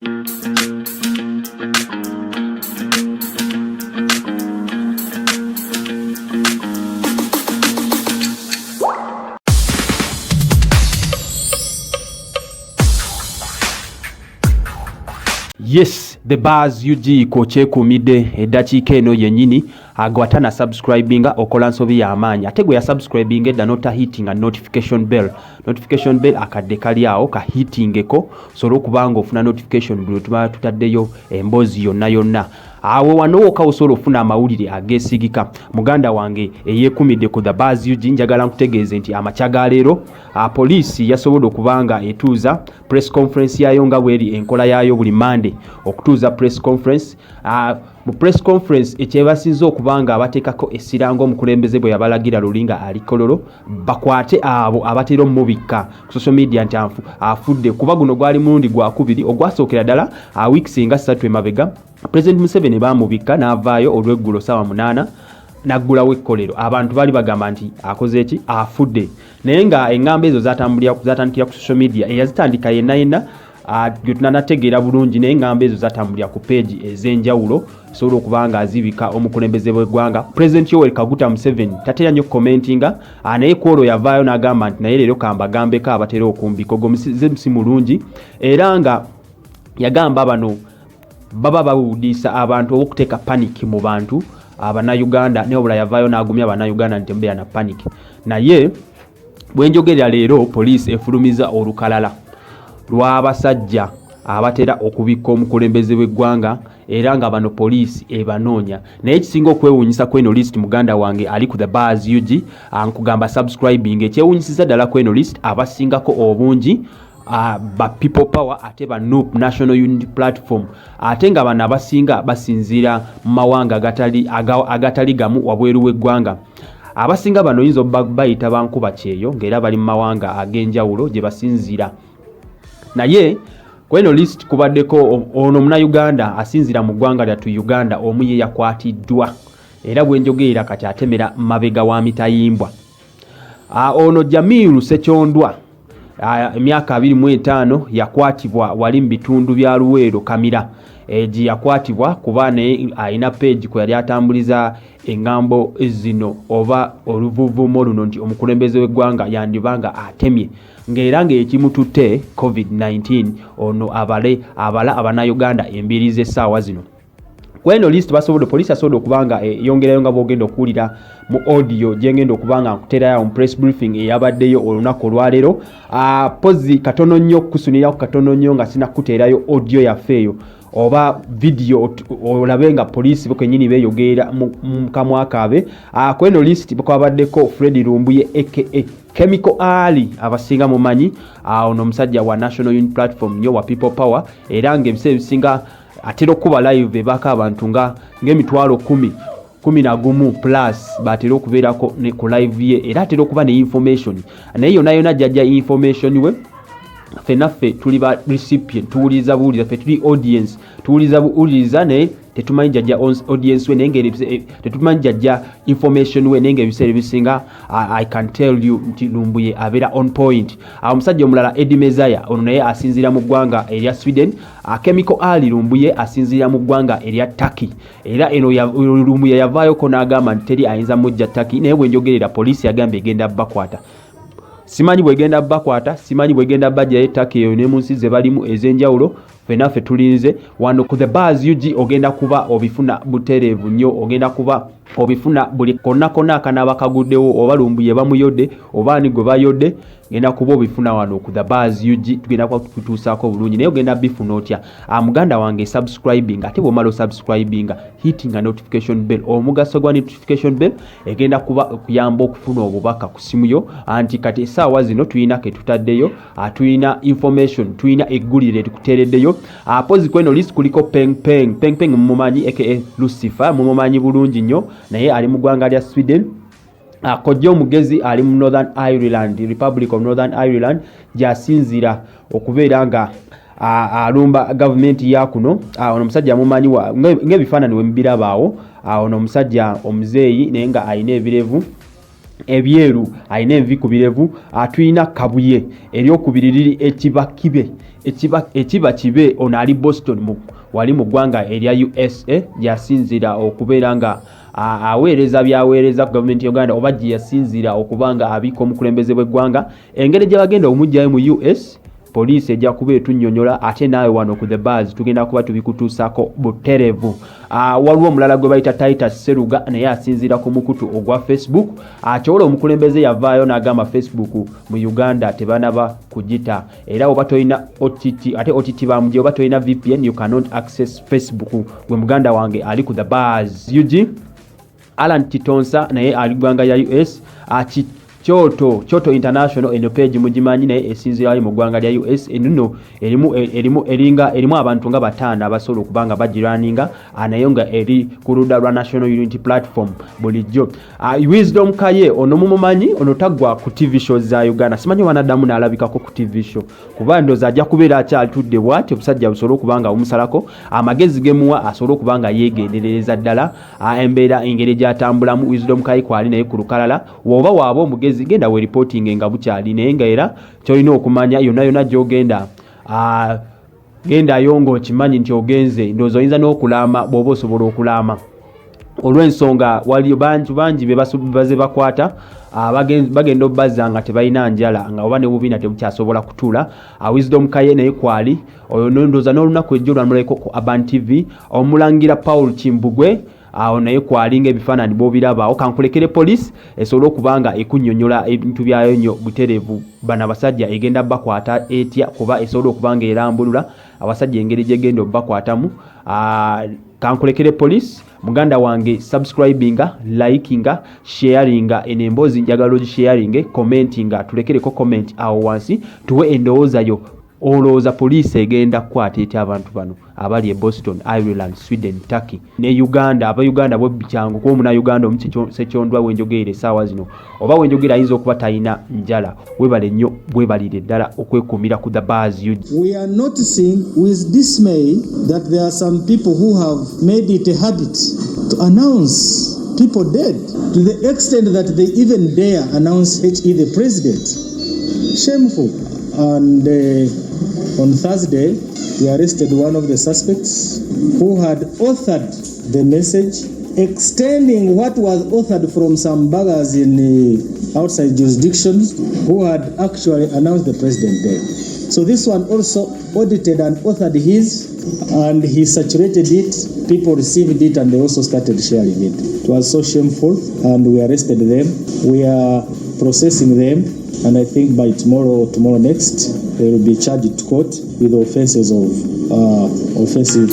Yes, The Buzz UG kokyekuumidde eddakiika eno yennyini. Agwe atana subscribinga okola nsobi y'amaanyi, ate gwe yasubscribinga edda nota hittinga notification bell. Notification bell akadde kali awo kahittingeko osobole okuba nga ofuna notification buli tuba tutaddeyo emboozi yonna yonna. Awo wano wokka osobola okufuna amawulire ageesigika. Muganda wange eyeekumidde ku The Buzz UG, njagala nkutegeeze nti amakya ga leero poliisi yasobodde okuba nga etuuza press conference yayo nga bweri enkola yaayo buli Mande okutuuza press conference. Mu press conference ekyebasinze okuba nga abateekako essira ng'omukulembeze bwe yabalagira luli nga ali Kololo, bakwate abo abatera omubikka ku social media nti afudde, kuba guno gwali mulundi gwakubiri. Ogwasookera ddala wiiki nga 3 emabega, President Museveni baamubikka n'avaayo olweggulo saawa 8 n'aggulawo ekkolero. Abantu baali bagamba nti akoze eki, afudde, naye nga eŋŋambo ezo zatandikira ku social media. Eyazitandika yenna yenna gwe tunanategeera bulungi, naye eŋŋambo ezo zatambulira ku peegi ez'enjawulo sobola okuba nga azibika omukulembeze w'eggwanga President Yoweri Kaguta Museveni. Tatera nnyo commentinga, naye kwolwo yavaayo n'agamba nti naye leero kambagambeko abatera okumbika, ogwo si mulungi, era nga yagamba bano baba bawudiisa abantu oba okuteeka panic mu bantu Abannayuganda. Naye obula yavaayo n'agumya Abannayuganda nti temubeera na panic. Naye bwenjogerera leero, poliisi efulumiza olukalala lw'abasajja abatera okubikka omukulembeze w'eggwanga, era nga bano poliisi ebanoonya. Naye ekisinga okwewuunyisa kweno list, muganda wange ali ku The Buzz UG, nkugamba subscribing, ekyewuunyisiza ddala kweno list, abasingako obungi ba People Power ate ba NUP, National Unity Platform, ate nga bano abasinga basinziira mu mawanga agatali gamu wabweru w'eggwanga. Abasinga bano oyinza bayita bankuba kyeyo, ng'era bali mu mawanga ag'enjawulo gye basinziira. Naye kweno list kubaddeko ono Munnayuganda asinziira mu ggwanga lyattu Uganda omu, ye yakwatiddwa, era bwenjogerera kati atemera mabega wa mitayimbwa. Ono Jamiru Sekyondwa, emyaka 25, yakwatibwa wali mu bitundu bya Luweero Kamira gye yakwatibwa, kuba naye alina page kwe yali atambuliza eŋŋambo zino oba oluvuvumo luno nti omukulembeze w'eggwanga yandiba nga atemye, ng'era ng'ekimututte COVID-19. Ono abale abala Abannayuganda embiri z'essaawa zino. Kweno list basobodde, poliisi asobodde okuba nga eyongerayo, nga bwogenda okuwulira mu audio gyengenda okuba nga nkuterayo mu press briefing eyabaddeyo olunaku olwaleero. Pozi katono nnyo okukusunirako katono nnyo nga sinakuteerayo audio yaffe eyo oba video olabe nga poliisi kennyini beeyogerera mu kamwa kaabwe. Kweno list kwabaddeko Fred Lumbuye aka Chemical Ali, abasinga mumanyi. Ono omusajja wa National Unity Platform nnyo, wa People Power, era ng'ebiseera ebisinga atera okukuba live ebaako abantu nga ng'emitwalo 10, 11 plus batera okubeerako ku live ye, era atera okuba ne information. Naye yonna yonna jjajja information we, ffenna ffe tuli ba recipient, tuwuliriza buwuliriza, ffe tuli audience, tuwuliriza buwuliriza, naye tetumanyi jjajja audience we, naye nga tetumanyi jjajja information we, naye nga ebiseera ebisinga I can tell you nti Lumbuye abeera on point. Omusajja omulala Eddie Mezaya, ono naye asinziira mu ggwanga erya Sweden. Chemical Ali Lumbuye asinziira mu ggwanga erya Turkey, era eno Lumbuye yavaayoko n'agamba nti teri ayinza mujja Turkey. Naye bwenjogerera, poliisi yagambye egenda bakwata. Simanyi bwegenda bakwata, simanyi bwegenda bajjayo Turkey eyo ne mu nsi ze balimu ez'enjawulo. Ffenna ffe tulinze wano ku The Buzz UG, ogenda kuba obifuna butereevu nnyo, ogenda kuba obifuna buli konna konna akanaaba kaguddewo, oba Lumbuye bamuyodde oba ani gwe bayodde, genda kuba obifuna wano ku The Buzz UG, tugenda kuba tukutuusaako bulungi. Naye ogenda bifuna otya? Muganda wange, subscribing, ate bw'omala osubscribinga, hitting a notification bell. Omugaso gwa notification bell egenda kuba okuyamba okufuna obubaka ku simu yo anti kati essaawa zino tulina ke tutaddeyo, tulina information, tulina eggulire tukuteereddeyo. Pozi kweno list kuliko Peng Peng. Peng Peng mumumanyi, aka Lucifer, mumumanyi bulungi nnyo, naye ali mu ggwanga lya Sweden. Kojja omugezi ali mu Northern Ireland, Republic of Northern Ireland, gy'asinziira okubeera nga alumba gavumenti ya kuno. Ono omusajja mumanyi ng'ebifaananyi we mubirabaawo. Ono omusajja omuzeeyi naye nga alina ebirevu. Ebyeru, alina envi ku birevu. Tulina Kabuye, eryokubiri liri Ekibakibe, Ekiba Kibe. Ono ali Boston wali mu ggwanga erya USA, gyasinziira okubeera nga aweereza byaweereza ku gavumenti ya Uganda, oba gye yasinziira okuba nga abiika omukulembeze bw'eggwanga. Engeri gye bagenda omuggyayo mu US, poliisi ejja kuba etunnyonnyola, ate naawe wano ku The Bars tugenda kuba tubikutuusako buterevu. Waliwo omulala gwe bayita Titus Seruga, naye asinziira ku mukutu ogwa Facebook. Kyobola omukulembeze yavaayo n'agamba Facebook mu Uganda tebanaba kugita, era oba tolina OTT, ate OTT bamugye, oba tolina VPN, you cannot access Facebook. Gwe muganda wange ali ku The Bars UG. Alan Kitonsa naye ali ggwanga ya US. Kyoto Kyoto International, eno page mugimanyi, naye esinziirayo mu ggwanga lya US. Eno erimu erimu eringa erimu abantu nga bataano abasobola okuba nga bagirunninga, naye nga eri ku ludda lwa National Unity Platform bulijjo. Wisdom Kaye, ono mumumanyi, ono taggwa ku TV shows za Uganda. Simanyi wanaddamu n'alabikako ku TV show, kuba ndowooza ajja kubeera akyalitudde bw'ati, obusajja busobole okuba nga bumusalako amagezi gemuwa, asobole okuba nga yeegenderereza ddala embeera engeri gy'atambulamu. Wisdom Kaye kwali naye ku lukalala. Woba waaba omugezi, genda wereportinge nga bukyali, naye nga era kyolina okumanya, yonna yonna gy'ogenda, gendayo ng'okimanyi nti ogenze. Ndowooza oyinza n'okulaama bw'oba osobola okulaama, olw'ensonga waliyo bantu bangi be baze bakwata, bagenda obbazza nga tebalina njala, nga oba ne bubina tebukyasobola kutuula. Wisdom Kaye naye kwali oyo. Ndowooza n'olunaku ejjo lwamulabeko ku Urban TV. Omulangira Paul Kimbugwe awo naye kwali, nga ebifaananyi bw'obiraba. Awo kankulekere poliisi esobole okuba nga ekunnyonnyola ebintu byayo nnyo butereevu. Bano abasajja egenda bakwata etya, kuba esobola okuba nga erambulula abasajja engeri gyegenda obbakwatamu. Kankulekere poliisi. Muganda wange, subscribinga, likinga, sharinga eno emboozi, njagala ogisharinge, commentinga, tulekereko comment awo wansi, tuwe endowooza yo. Olowooza poliisi egenda kukwata etya abantu bano abali e Boston, Ireland, Sweden, Turkey ne Uganda? Aba Uganda bo kyangu, kuba omunauganda omu Sekyondwa wenjogerera essaawa zino oba wenjogera ayinza okuba talina njala. Webale nnyo, bwebalire ddala okwekuumira ku The Bars UG. We are noticing with dismay that there are some people who have made it a habit to announce people dead, to the extent that they even dare announce HE the president. Shameful. And on Thursday, we arrested one of the suspects who had authored the message, extending what was authored from some buggers in outside jurisdictions who had actually announced the president dead. So this one also audited and authored his, and he saturated it. People received it and they also started sharing it. It was so shameful, and we arrested them. We are processing them, and I think by tomorrow or tomorrow next, they will be charged to court with offenses of offensive.